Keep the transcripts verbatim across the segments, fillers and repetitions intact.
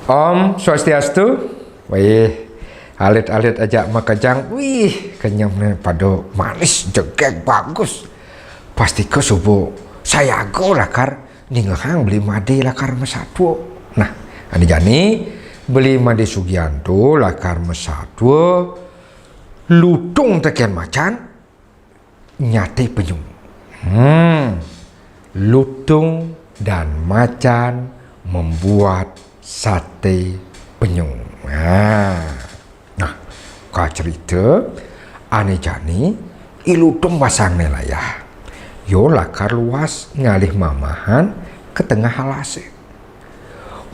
Om Swastiastu. Wih, alit-alit ajak makejang. Wih, kenyemné pada manis, jegég, bagus. Pastika suba sayaga lakar ningehang Beli Madé lakar masatua. Nah, ané jani Beli Madé Sugianto lakar masatua Lutung tekén Macan nyaté penyu. Hmm. Lutung dan Macan membuat saté penyu. Nah, nah, kacerita ané jani I Lutung basangné layah. Ia lakar luas ngalih mamahan ka tengah alasé.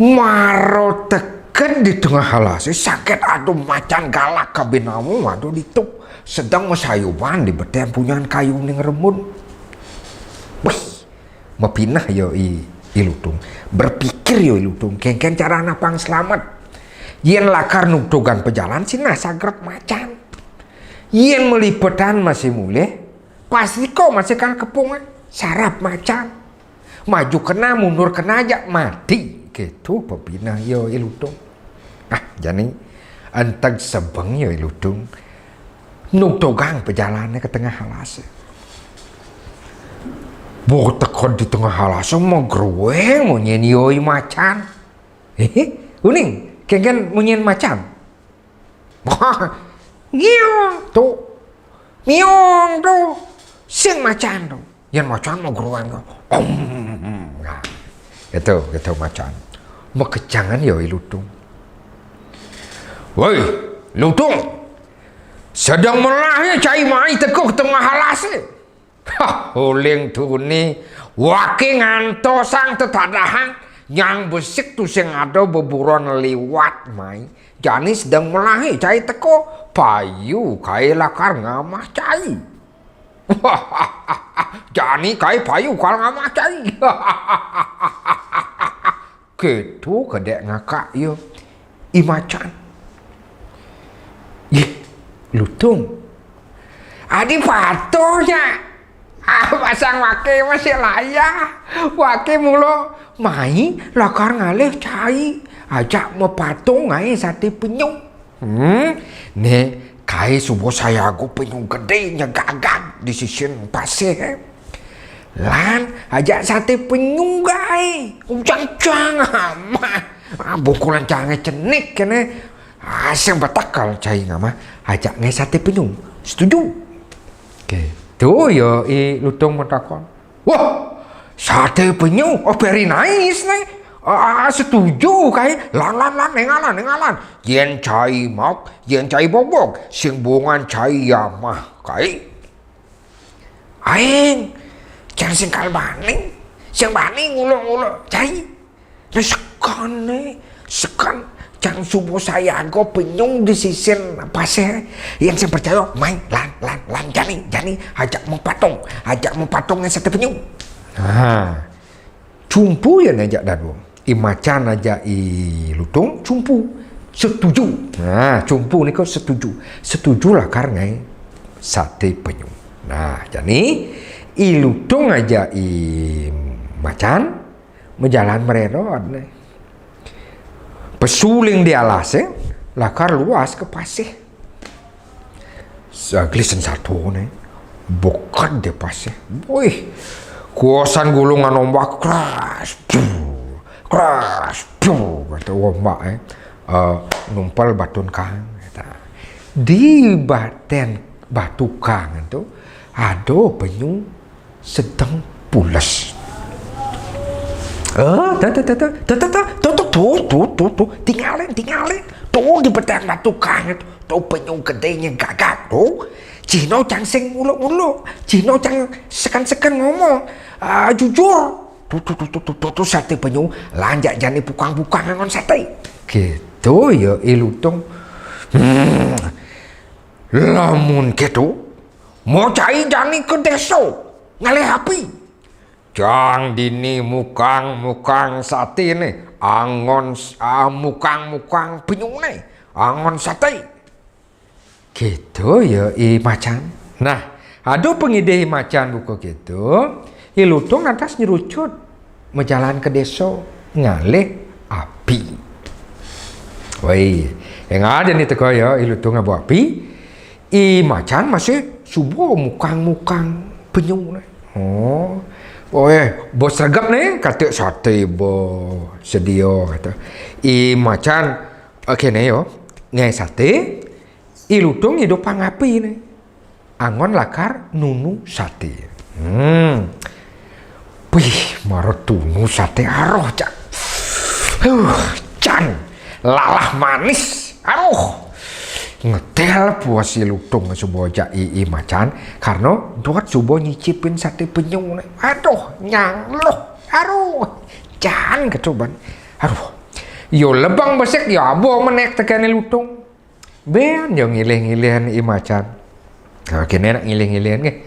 Mara teked di tengah alasé, saget ada macan galak kabinawa ada ditu, sedeng masayuban di betén punyan kayuné ngrembun. Wih, mapineh ia I, I Lutung. Berpikir ia I Lutung, kénkén carané apang slamet. Yén lakar nugtugang pajalan, sinah sagrep macan. Yén malipetan masih mulih, pastika masih kal kepungan, sarab macan. Maju kena, mundur kena, ajak mati. Kéto pepineh ia I Lutung. Ah, jani enteg sebeng ia I Lutung nugtugang pajalané ka tengah alasé. Ba teked di tengah alasé, magrueng munyin ia I Macan. Héhé, uning, kénkén munyin macan. Ngiung to. Miung to. Sing macan to. Yén macan magrueng to. Om. Nah, kéto, kéto macan. Makecangan ia I Lutung. Woi, Lutung. Sedeng melah ia cai mai teka ka tengah alasé. Hah, uling tuni, waké ngantosang tetadahang, nyang besik tusing ada beburon liwat mai. Jani sedeng melahé cai teka, payu kai lakar ngamah cai. Jani kai payu kal ngamah cai. Kéto kedék ngakak ia I Macan. Yéh, Lutung. Adi patuh nya. Ah, pasang waké masih layah. Waké mula mai lakar ngalih cai. Ajak mapatuh ngaé saté penyu. Hmm, né kai suba sayaga penyu gedé nyegagag di sisin pasih. Lan ajak saté penyu gaé. Ujang-ujang amah. Ah, bungkulan cangé cenik kéné. Ah, sing betekel cai ngamah. Ajak ngaé saté penyu. Setuju? Kéto ia I Lutung matakon. Wah, saté penyu. Oh, very nice né. Ah, setuju kai. Lan, lan, lan, néngalan, néngalan. Yén cai mauk, yén cai bogbog, sing buungan cai amah kai. Aéng, cang sing kal bani, sing bani nguluk-nguluk cai. Nah, sekan né, sekan cang suba sayaga penyu di sisin pasih. Yén sing percaya, mai, lan, lan, lan, jani, jani, ajak mapatuh, ajak mapatuh ngaé saté penyu. Nah, cumpu ia né ajak dadua. I Macan ajak I Lutung cumpu. Setuju. Nah, cumpu nika setuju. Setuju lakar ngaé saté penyu. Nah, jani I Lutung ajak I Macan majalan marérod né. Pesu uling di alasé, lakar luas ka pasih. Sagli sing satua né, buked di pasih. Wih, kuosan gulungan ombak, kras, brr, kras, brr, kata ombak, eh. Eh, numpel batun kang, kata. Di batén batu kang to, ada penyu sedeng pules. Eh, ta, ta, ta, ta, ta, ta, ta, tu, tu, tu, tu, tu, tu, tingalin, tingalin. Tu di batén batu kang to, tu penyu gedé nyegagag to. Cihna cang sing nguluk-nguluk, cihna cang seken-seken ngomong. Ah, jujur. Tu, tu, tu, tu, tu, tu, tu, saté penyu, lan jak jani pukang-pukang angon saté. Kéto ia I Lutung. Hmm. Lamun kéto, mau cai jani ka désa, ngalih api. Cang dini mukang-mukang saténé, angon s-, ah, mukang-mukang penyuné, angon saté. Kéto ia I Macan. Nah, ada pangidih I Macan buka kéto, I Lutung lantas nyrucut majalan ka désa, ngalih api. Woi, énggal jani teka ya, I Lutung abo api. I Macan masih suba mukang-mukang penyu né. Oh. Oh, eh, bo sregep né, kata saté bo sedia kata. I Macan, oké né yo, ngaé saté. I Lutung ngidupang api né. Anggon lakar nunu saté. Hmm. Wih, mara tunu saté aroh, Can. Huh, Can. Lalah manis. Aroh. Ngetél puas I Lutung suba jak I, I Macan, karena dot suba nyicipin saté penyu né. Aduh, nyangluh. Aroh. Can ketu ban. Aroh. Yo lebeng besik, yo abo menék tekén I Lutung. Bén yo ngilih-ngilihan I Macan. Nah, kéné nak ngilih-ngilihan nggih.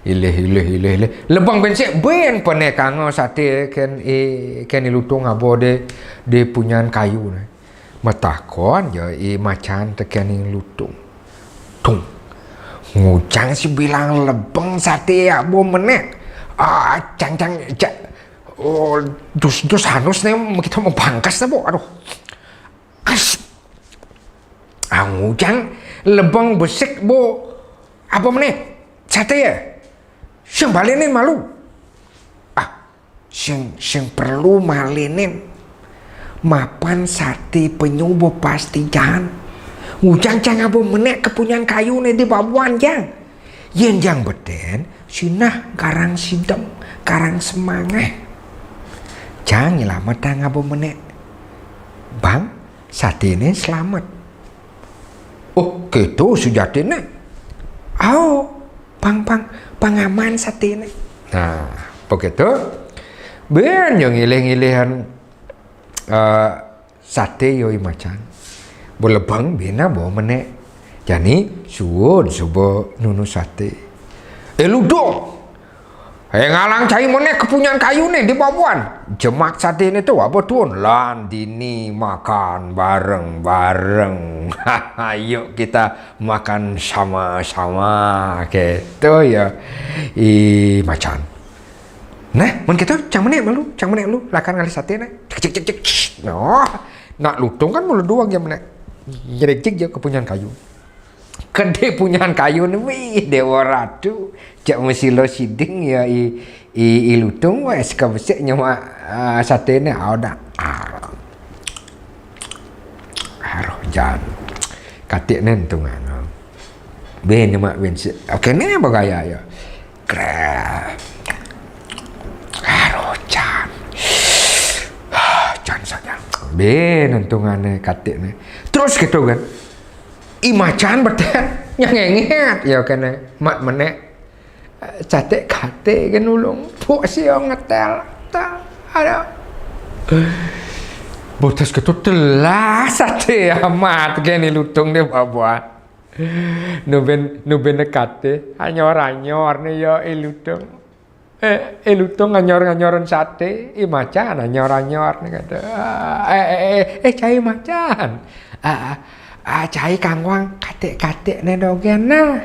Ilih, ilih, ilih, ilih. Lebeng bén sik bén penékanga saté kén I, kén I Lutung abo di, di punyan kayu né. Matakon ya I Macan tekén I Lutung. Tung. Ngujang sih bilang lebeng saté abo menék. Ah, cang, cang, cang. Oh, dus, dus hanus né, kita mau pangkas né, Bu. Aduh. As. Angujang lebeng besik, Bu. Apa menék? Saté ya? Sing balénin malu. Ah, sing, sing perlu malénin. Mapan saté penyu bo pasti jaan. Ngujang cang abo menék ka punyan kayu né di babuan jang. Yén jang betén, sinah karang sidem, karang semangah. Jang nyelametang abo menék. Bang, saténé selamet. Oh, kéto sujatiné. Ao, pang, pang, pang aman saténé. Nah, begitu. Bén yo ngilih-ngilihan, eh, saté yo I Macan. Bo lebeng bén abo menék. Jani suud suba nunu saté. Eh, Lutung. Énggalang cai menék ka punyan kayu né di babuan. Jemak saté né tu abo tuun. Lan dini makan bareng-bareng. Ayo kita makan sama-sama. Kéto ya. I Macan. Nah, mun kéto cang menék malu, cang menék malu. Lakar ngalih saté né. Cek, cek, cek, cek. Css. Noh, nak Lutung kan mula dua gén menék. Nyerejik ja ka punyan kayu. Kedé punyan kayu né, wih, Déwa Ratu. Cék masila siding ya I, I, I Lutung, wah, seka besik nyemak, ah, saté né, au dah. Ah. Aroh jan. Katik né entungan. Bén nyemak bén sik. Oké né bagaya ya. Kré. Aroh jan. Jan saja. Bén entungan né katik né. Terus kéto kan. I Macan betén nyang ngéngét ya kéné mat menék. Caték katék gén ulung puk sia ngetél. Tel. Ada. Botas kéto telah saté amat gén I Lutung dé babuan. Nu bén, nu bén katé anyor-anyor né ya I Lutung. Eh, I Lutung anyor-anyoran saté, I Macan anyor-anyor né kata. Eh, eh, eh, eh, cai Macan. Ah, ah, ah, cai kangguang katék-katék né dogén nah.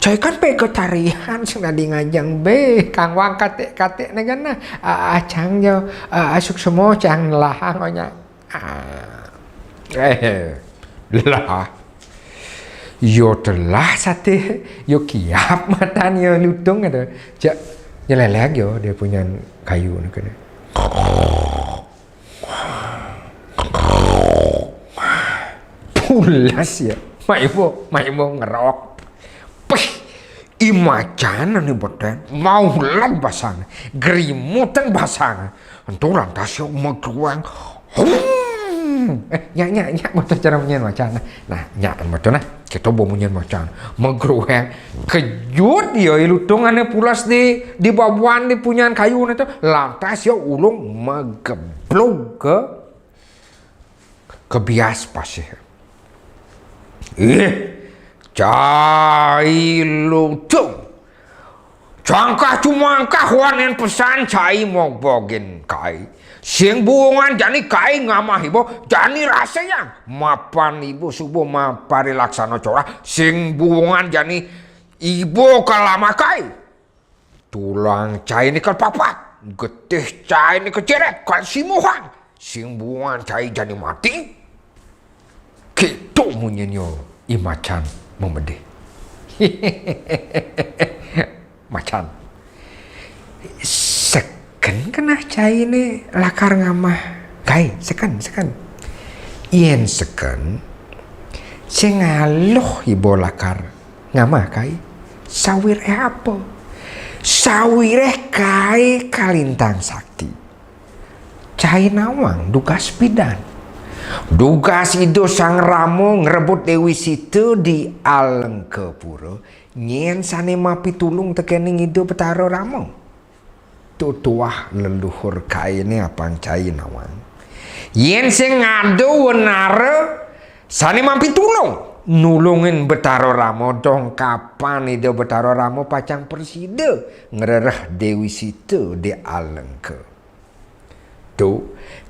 Cai kan vegetarian sing dadi ngajeng bé, kangguang katék-katék né gén nah. Ah, ah, cang jo, ah, ah, suksma cang nelahang onya. Ah. Eh, lah. Yo telah saté, yo kiap matan yo Lutung kata. Jak nyelelek yo dia punyan kayu né kena. Pulas ya. Mak ibu, mak ibu ngerok. Pih, I Macan né betén, maulet basang, gerimutan basang. Entu lantas yo magruang. Hum. Eh, nya, nya, nya, betul cara munyin macan. Nah, nya, betul nah. Kita bawa munyin macan. Magruang. Kejut ya, I Lutung ané pulas di, di babuan di punyan kayu né tu. Lantas ya ulung mageblug ke, ke bias pasih. Ih, cai Lutung. Cangkah cumangkah wanén pesan cai mogbogin kai. Sing buungan jani kai ngamah iba, jani rasayang. Mapan iba suba maparilaksana corah. Sing buungan jani iba kalamah kai. Tulang cai né kal papat, getih cai né kal cérét, kal simuhang. Sing buungan cai jani mati. Munyin yo i macan memedih. Macan. Seken keneh caine lakar ngamah kai, seken, seken. Yen seken, sing aluh iba lakar ngamah kai, sawireh apa? Sawireh kai kalintang sakti. Cai nawang dugas pidan. Dugas Ida Sang Rama ngrebut Dewi Sita di Alengkapura, nyen sane mapitulung tekening Ida Betara Rama. Tutuah leluhur kaine apang cai nawang. Yen sing ada wenara sane mapitulung nulungin Betara Rama, dongkapan Ida Betara Rama pacang prasida ngrereh Dewi Sita di Alengka. Tu,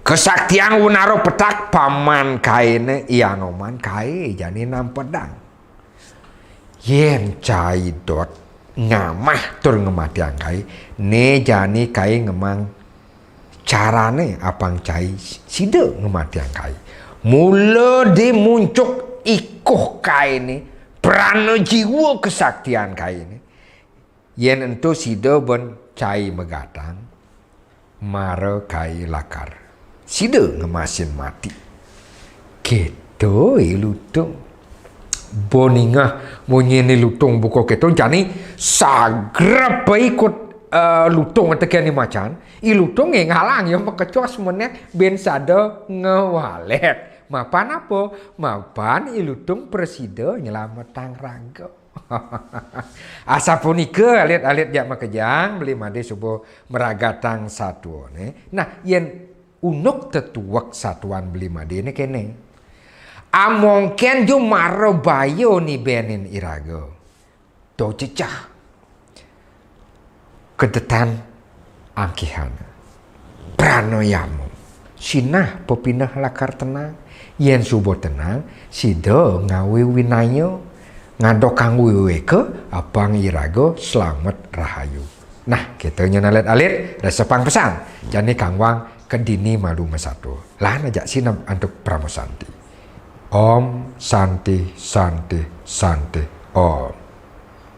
kesaktian wenara petak paman kaine I Anoman kai jani nampedang. Yen cai dot ngamah tur ngematiang kai, ne jani kai ngemang carane apang cai sida ngematiang kai. Mula di muncuk ikuh kaine, prana jiwa kesaktian kaine. Yen ento sida ben cai megatang, mara kai lakar sida ngemasin mati. Keto I Lutung. Boningah munyin I Lutung buka keto, jani sagrep ikut eh, Lutung teken I Macan. I Lutung nge ngalang ya makecos meneh ben sada ngewalet. Mapan apa? Mapan I Lutung prasida nyelametang raga. Asapunika alit-alit jak makejang, Beli Made suba meragatang satuane. Nah, yen unuk tetuek satuan Beli Madene kene. Amongken jo mara baya nibenin iraga. To cecah. Kedetan angkihan. Pranayama. Sinah pepineh lakar tenang. Yen suba tenang, sida ngawi winaya, ngadokang wiweka, apang iraga slamet rahayu. Nah, kita nyen alit-alit, resepang pesan. Jani kangwang kedini malu masatua. Lan aja sineb antuk Parama Santi. Om Santi, Santi, Santi, Om.